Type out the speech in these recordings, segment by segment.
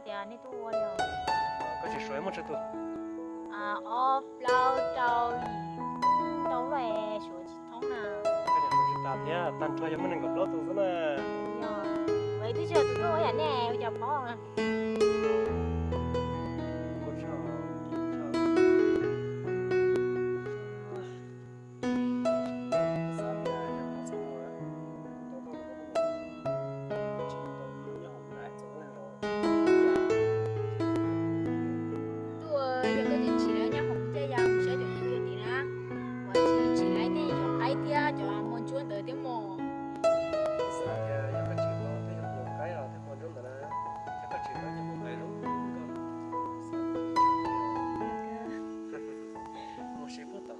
Tias nej tuaj ua li os? Koj tsis suav muaj tsawg tus? Ob plaub rau yim rau loj suav tsis thoob na. Koj niam suav tsis tas thiab, tag nrho yog muaj nees nkaum plaub tus xwb na. Yog, ua twb tsis yog tus tuaj ua yam nej ua cas paub. Tuaj yog koj tsis tsim lawv nyob hauv kuv caij ya mus saib cov neeg kiag tim na. Uas tsis tsim lawv nej cov qaib thiab cov mos ntsuab ntawd thiab mos. Xav tias yog koj tsim tau tej yog mos qaib los tej mos ntsuab ntawd na, yog koj tsim tau ces mus pem zoo nkauj. Mus sib pub tom.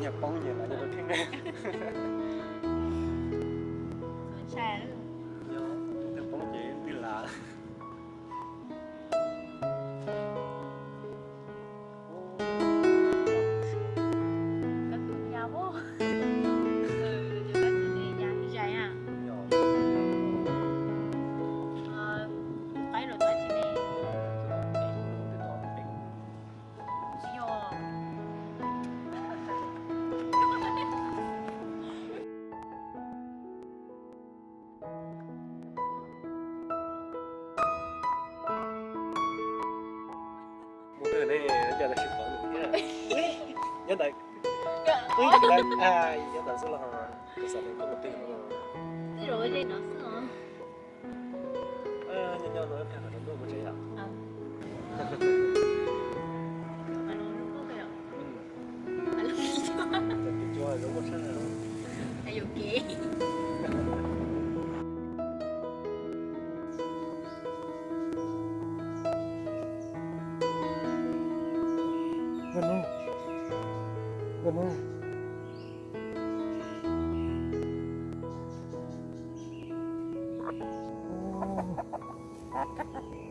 Nyaj poob ces los nyob rau kheej ne. Yog twg poob ces twg lam. Mus twg ne, cas lawv tsis pom nws thiab? Nyob ntawd, nyob ntawd xwb los ho, kuv xav tias koj mus twg no. Nyob nyob no, ntuj mus tsev yom.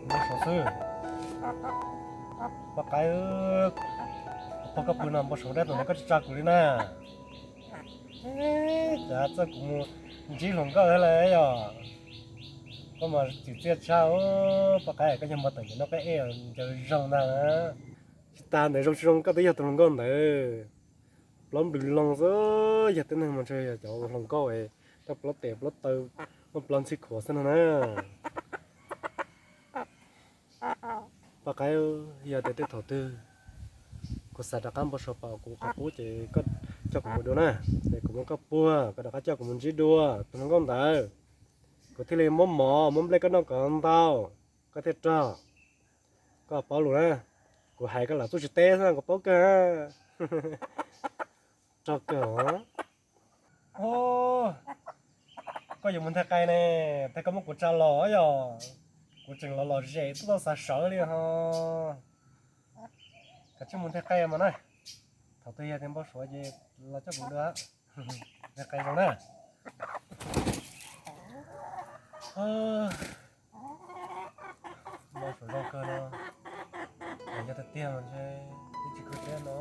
Npau suav xwb. Poj qaib, pog koj pw no npau suav dab tus no koj tsis tsa kuv li na. Cas txawj kuv mus ntsib hluas nkauj thiab lawm yom. Koj mas txim txiaj tshaj, poj qaib, koj yog npau taws ntawm no koj ej ncaws zoo ntag. Tsis tas ntawd zoo tsis zoo koj twb yog tus hluas nkauj ntawd. Plaub nplws loo xwb, yog tib neeg mas ntshe yog cov hluas nkauj tau plaub tes plaub taw, muaj plaub ntxhib khuav xwb no na. Poj qaib, yog tias tej thaum twg kuv xav rov qab npau suav pom kuv qhov qub ces koj coj kuv mus dua na, es kuv muab koj puag koj rov qab coj kuv mus ntsib dua tus hluas nkauj ntawd, kuv thiaj li muab mov muab nplej koj noj kom ntau, koj thiaj rog. Koj paub lus na, kuv hais koj lam txuj tsis teb xwb kuv paub kawg. Rog kawg os. Koj yuav mus nthe qai ne, tes koj muab kuv tsa los yog, kuv tseem los lom zem tuaj tau xav sawv li ho. Kav tsij mus nthe qai mas na, thaum twg yog tias npau suav ces los coj kuv dua. Nthe qai zoo na. Npau suav zoo kawg no, yog tiag tiag mas ntshe twb tsis kawg thiab no.